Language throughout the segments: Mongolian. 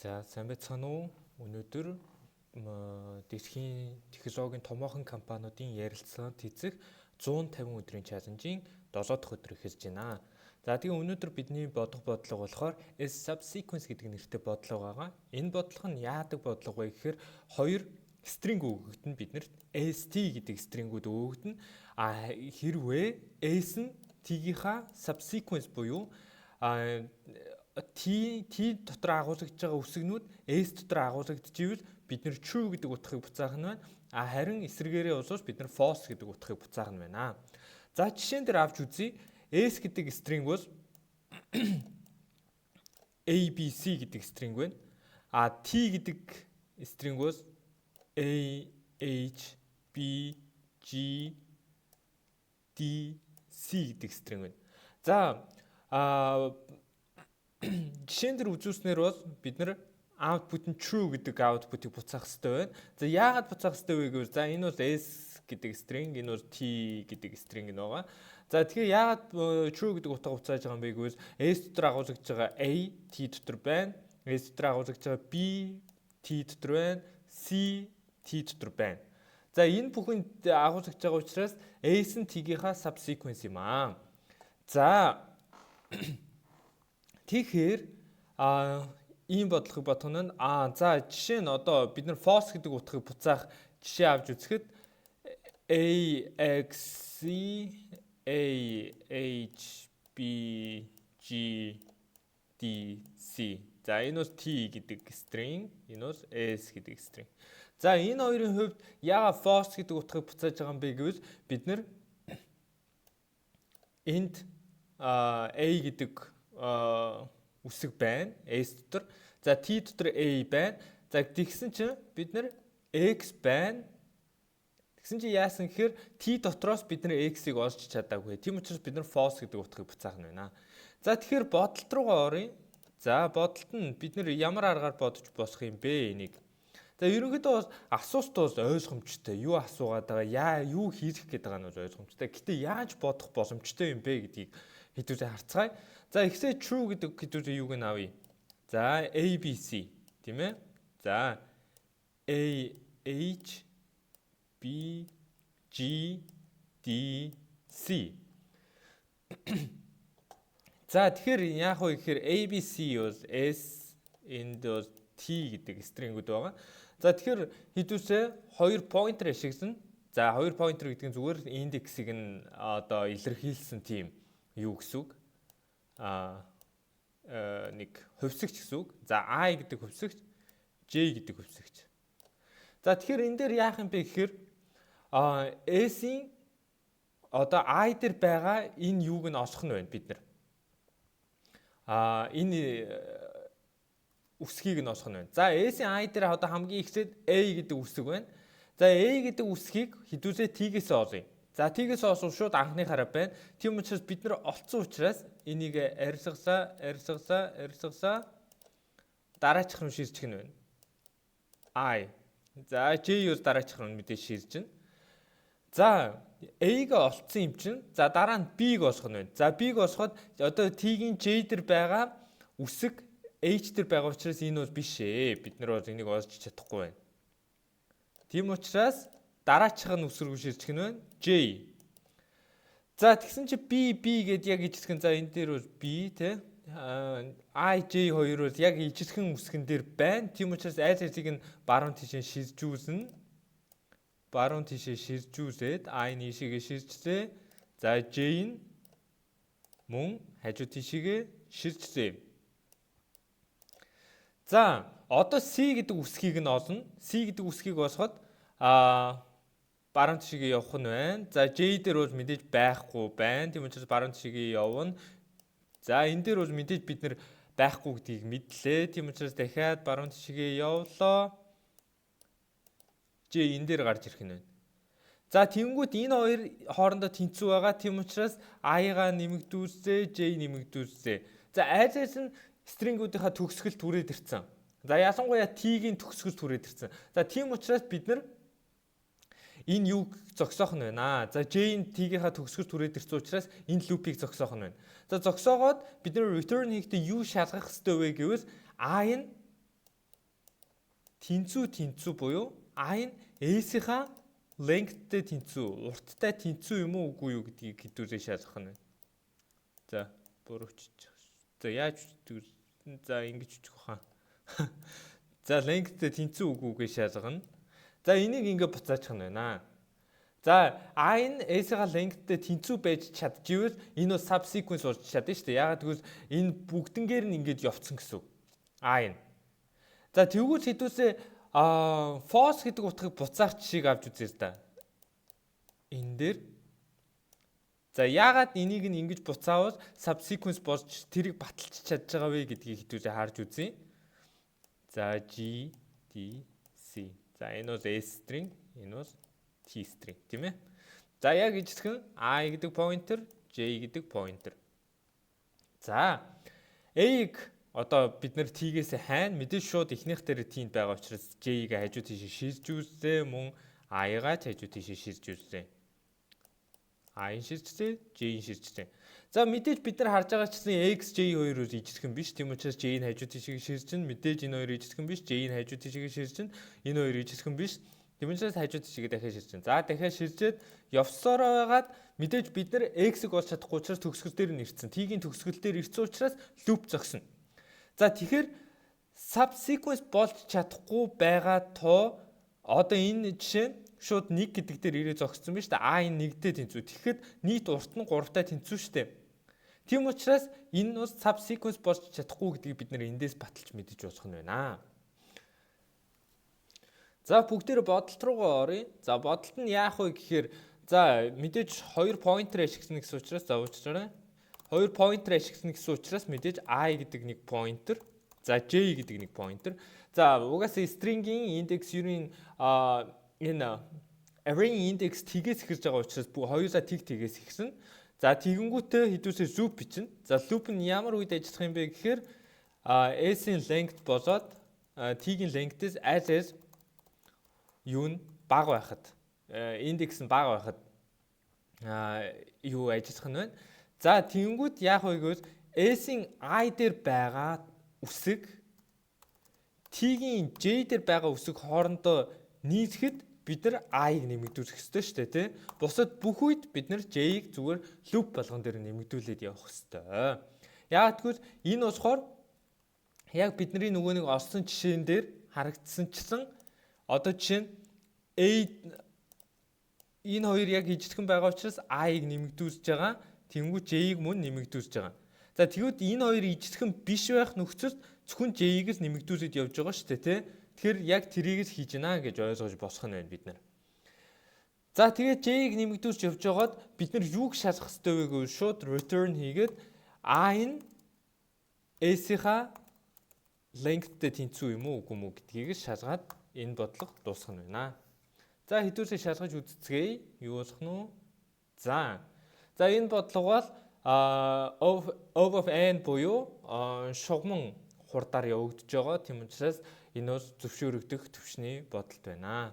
За, сайн байцгаана уу? Өнөөдөр дэлхийн технологийн томоохон компаниудын ярилцлаганд хийцэх 150 өдрийн challenge-ийн 7 дахь өдөр эхэлж байна. За, тэгээ өнөөдөр бидний бодох бодлого болохоор S subsequence гэдэг нэртэй бодлого байгаа. Энэ бодлого нь яадаг бодлого вэ гэхээр хоёр string өгөгдөн, биднэрт ST гэдэг string-үүд өгөгдөн. А хэрвээ S нь T-гийнхаа subsequence буюу T дотор агуулгадж байгаа үсгнүүд S дотор агуулгадчихвэл бид нэр true гэдэг утгыг буцаах нь байна. А харин эсрэгээрээ бол бид нар false гэдэг утгыг буцаах нь байна. За, жишээн дээр авч үзье. S гэдэг string бол A B C гэдэг string байна. А T гэдэг string бол A H B G D C гэдэг string байна. За, жишээн дээр үзүүлснээр бол бид нар output нь true гэдэг output-ыг буцаах хэрэгтэй байна. За, яагаад буцаах хэрэгтэй вэ гэвэл, за, энэ бол S гэдэг string, энэ бол T гэдэг string нь байгаа. За, тэгэхээр яагаад true гэдэг утга буцааж байгаа юм бэ гэвэл S дотор агуулгаж байгаа A T дотор байна. S дотор агуулгаж байгаа B T дотор байна. C T дотор байна. За, энэ бүхэн агуулгаж байгаа учраас S нь T-гийнхаа subsequence юм аа. За, тэгэхээр ийм бодлогыг бодох нь за, жишээ нь одоо бид нар false гэдэг утгыг буцаах жишээ авч үзэхэд A X C A H B G D C. За, энэ бол T гэдэг string, энэ бол S гэдэг string. За, энэ хоёрын хувьд яагаад false гэдэг утгыг буцааж байгаа юм бэ гэвэл бид нар энд A гэдэг үсэг байна. S дотор. За, T дотор A байна. За, тэгсэн чинь бид нар X байна. Тэгсэн чинь яасан гэхээр T дотроос бид нар X-ийг олж чадаагүй. Тийм учраас бид нар false гэдэг утгыг буцаах нь байна. За, тэгэхээр бодолт руугаа оръё. За, бодолт нь бид нар ямар аргаар бодож болох юм бэ энийг? За, ерөнхийдөө бол асуулт бол ойлгомжтой. Юу асуугаад байгаа, юу хийх гээд байгаа нь бол ойлгомжтой. Гэтэ яаж бодох боломжтой юм бэ гэдгийг хэдүүлээ харцгаая. За, ихсээ true гэдэг хэдүүлээ юуг нь авъя? За, A B C, тийм ээ? За, A H B G D C. За, тэгэхээр яах вэ гэхээр A B C бол S, энд бол T гэдэг string-үүд байгаа. За, тэгэхээр хэдүүлсээ хоёр pointer ашигласан. За, хоёр pointer гэдэг нь зүгээр индексийг нь одоо илэрхийлсэн тийм юу гэсэн үг. Нэг хувьсагч гэсэн үг. За, I гэдэг хувьсагч, J гэдэг хувьсагч. За, тэгэхээр энэ дээр яах юм бэ гэхээр S-ийн одоо I дээр байгаа энэ юуг нь олох нь байна бид нар. Энэ үсгийг нь олох нь байна. За, S-ийн I дээр одоо хамгийн ихсэд A гэдэг үсэг байна. За, A гэдэг үсгийг хэдүүлээ T-гээс олъё. За, T-гээс олсон шууд анхныхаараа байна. Тийм учраас бид нар олцсон учраас энийг арилгасаа, арилгасаа, арилгасаа дараачих нь шилжих нь байна. I. За, J юу дараачих нь мэдээж шилжинэ. За, A-г олцсон юм чинь, за, дараа нь B-г олох нь байна. За, B-г олоход одоо T-гийн J дээр байгаа үсэг H дээр байгаа учраас энэ бол биш ээ. Бид нар бол энийг олж чадахгүй байна. Тийм учраас дараачих нь үсэг рүү шилжих нь байна. J. За, тэгсэн чи B B гэд яг ижилхэн, за, энэ дээр бол B те I J хоёр бол яг ижилхэн үсгэн дээр байна. Тийм учраас аль алийг нь баруун тийшээ шилжүүлнэ. Баруун тийшээ шилжүүлээд I нийшээгээ шилжлээ. За, J нь мөн хажуу тийшээгээ шилжлээ. За, одоо C гэдэг үсгийг нь олно. C гэдэг үсгийг олоход баруун тийшээгээ явах нь байна. За, J дээр бол мэдээж байхгүй байна. Тийм учраас баруун тийшээгээ явна. За, энэ дээр бол мэдээж бид нэр байхгүй гэдгийг мэдлээ. Тийм учраас дахиад баруун тийшээгээ явлаа. J энэ дээр гарч ирэх нь байна. За, тэнгүүт энэ хоёр хоорондоо тэнцүү байгаа. Тийм учраас I-га нэмэгдүүлсэ, J нэмэгдүүлсэ. За, аль аль нь string-үүдийнхаа төгсгөл түрээд ирсэн. За, ялангуяа T-гийн төгсгөл түрээд ирсэн. За, тийм учраас бид нар энэ юг зогсоох нь байна. За, J-ийн T-гийнхаа төгсгөл түрээд ирсэн учраас энэ loop-ийг зогсоох нь байна. За, зогсоогоод бид нар return хийхдээ юу шалгах ёстой вэ гэвэл I нь тэнцүү тэнцүү буюу I нь S-ийнхаа length-тэй тэнцүү, урттай тэнцүү юм уу, үгүй юу гэдгийг хэдүүлээ шалгах нь. За, буруу чиж. За, яаж үчдэг? За, ингэж үчих хаа. За, length-тэй тэнцүү үгүй гэж шалгана. За, энийг ингэ буцаачих нь байна. За, I нь S-ийн length-тэй тэнцүү байж чадчихвэл энэ бол subsequence болж чадна шүү дээ. Яагаад гэвэл энэ бүгднгээр нь ингэж явцсан гэсэн үг. I нь. За, тэгвэл хэдүүсээ false гэдэг утгыг буцаах жишээг авч үзье л да. Энэ дээр за, яагаад энийг нь ингэж буцаавал subsequence болж тэрийг баталж чадж байгаа вэ гэдгийг хэдүүлээ харж үзье. За, G D C. За, энэ бол S string, энэ бол T string, тийм ээ. За, яг ижилхэн I гэдэг pointer, J гэдэг pointer. За, A-г одоо бид нэр T-гээс хайна, мэдээж шууд эхнийх дээр T-нд байгаа учраас J-г хажуу тийш шилжүүлсэ, мөн I-гаа хажуу тийш шилжүүлсэ. I-н шилжлээ, J-н шилжлээ. За, мэдээж бид нар харж байгаа чсэн X, J хоёроор ижилхэн биш. Тийм учраас J нь хажуу тийшээ шилжин. Мэдээж энэ хоёр ижилхэн биш. J нь хажуу тийшээ шилжин. Энэ хоёр ижилхэн биш. Тийм учраас хажуу тийшээ дахиад шилжин. За, дахиад шилжээд явсараа байгаад мэдээж бид нар X-ийг олж чадахгүй учраас төгсгөл дээр нь ирсэн. T-ийн төгсгөл дээр ирсэн учраас loop зогсно. За, тэгэхээр subsequence болж чадахгүй байгаа тоо одоо энэ жишээ нь шууд 1 гэдэг дээр ирээ зогссон биз дээ. А энэ 1-тэй тэнцүү. Тэгэхэд нийт урт нь 3-тай тэнцүү шүү дээ. Тийм учраас энэ нь subsequence болж чадахгүй гэдгийг бид нэр эндээс баталж мэдэж болох нь байна. За, бүгдээр бодолт руугаа оръё. За, бодолт нь яах вэ гэхээр, за, мэдээж 2 pointer ашиглана гэсэн учраас, за, уучлаарай. 2 pointer ашиглана гэсэн учраас мэдээж i гэдэг нэг pointer, за, j гэдэг нэг pointer. За, угаасаа string-ийн индекс ерөн энэ array index тэгээс эхэлж байгаа учраас хоёулаа тэг тэгээс эхэлсэн. За, тэгэнгүүтээ хэдүүсээ loop бичнэ. За, loop нь ямар үед ажиллах юм бэ гэхээр s-ийн length болоод t-ийн length-ээс аль аль юу нь бага байхад, индекс нь бага байхад юу ажиллах нь байна. За, тэгэнгүүт яах вэ гэвэл S-ийн I дээр байгаа үсэг T-ийн J дээр байгаа үсэг хоорондоо нийлэхэд бид нар I-г нэмэгдүүлэх ёстой шүү дээ, тий. Бусад бүх үед бид нар J-г зүгээр loop болгон дээр нэмэгдүүлээд явах ёстой. Яагаад гэвэл энэ болохоор яг бидний нөгөө нэг олсон жишээн дээр харагдсанчсан одоо жишээ нь A энэ хоёр яг ижилхэн байгаа учраас I-г нэмэгдүүлж байгаа. Тэнгүү J-г мөн нэмэгдүүлж байгаа. За, тэгвэл энэ хоёр ижилхэн биш байх нөхцөлд зөвхөн J-г л нэмэгдүүлээд явж байгаа шүү дээ, тий. Тэгэхээр яг тэрийг л хийж гинэ гэж ойлгож босох нь байна бид нар. За, тэгээд J-г нэмэгдүүлж явж байгаад бид нар юуг шалгах ёстой вэ гэвэл шууд return хийгээд I нь S-ийнхаа length-тэй тэнцүү юм уу, үгүй юм уу гэдгийг шалгаад энэ бодлого дуусгах нь байна. За, хэдүүлээ шалгаж үзцгээе. Юу болох нь вэ? За. За, энэ бодлого бол O of n буюу шугаман хурдаар явагдаж байгаа. Тийм учраас энэ бол зөвшөөрөгдөх түвшний бодолт байна.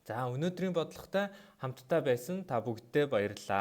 За, өнөөдрийн бодлоготой хамтдаа байсан та бүгддээ баярлалаа.